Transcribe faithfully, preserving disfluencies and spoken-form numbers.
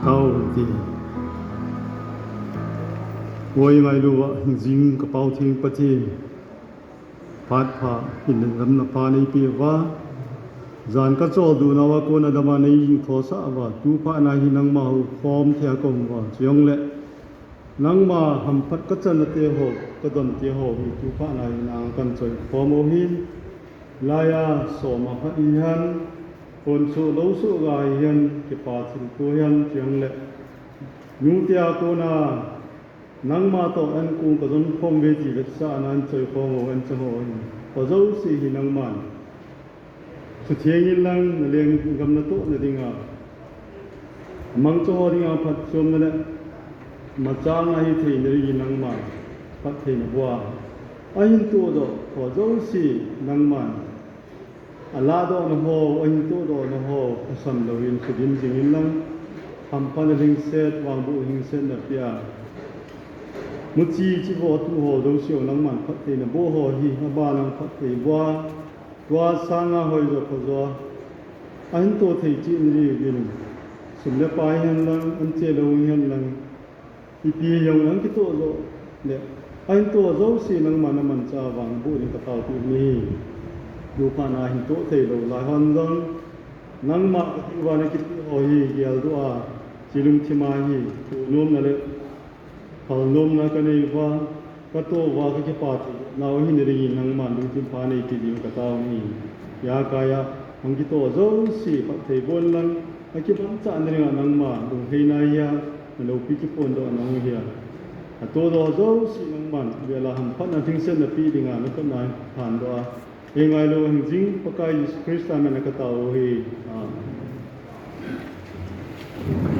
Tao ti. Oi, ngailu a hingjing ka Pau Theng Pathen. Phat pha, hinna damna pha neipe uva. Jan ka choldo nauva kona dama nei jing thosah uva. Tu phat na hi nangma houkhom thei a ka um uva. Chujongle nangma hamphat ka channa te ho, ka don te ho hi tu phat na hi nang kan choi khom u hin. Laiya soma phat hihen, hon so lo so ga hihen, kipa thilto hihen, chujongle nu te a kona nangma toh an kong ka jon khom uve ti vetsahna an choi khom u, an chang u ahi. Kho jouse hi nangman sutheng in lang, na lenggam natohna dinga, mangcha ho dinga phatchomna le machal na hithei na dingin nangman phatthei naboh a. Ahin tohdoh kho jouse nangman alahdohna ho, ahin tohdohna ho, asam louvin sudim jing in lang, hamphatna lhingset, vangboh lhingset napeh a. Muchi chivo tu ho jouse nangman phatthei naboh ho hi, aban lang phatthei boh a, tua sanga hoijo khojo a, ahin toh thei cheh na diuvin, sum le pai hihen lang, an che lou hihen lang, ipi jong lang kitoh joh le, ahin toh jouse nangman namanchah a vangboh ding ka taopi u ahi. Tu phat na hin toh thei lou lai hon jong, nangma kati uva na kipeh ho hi geldoh a, chi lungthim a hi, toh nomna le phal nomna ka nei uva, ka toh uva ka kipa thei nau ahi na dingin nangman lungthim pha neipe diu ka tao u ahi. Ijakai a hung kitoh jouse phatthei boh in lang, akimanchah na dinga nangma lunglhaina hia, na loupi kiphondohna hung hia, atohdoh jouse nangman vel a hamphatna lhingset napeh dinga na khut na hin phandoh a, ei ngailu hingjing Pakai Jesu Christa min a ka tao u ahi. Amen.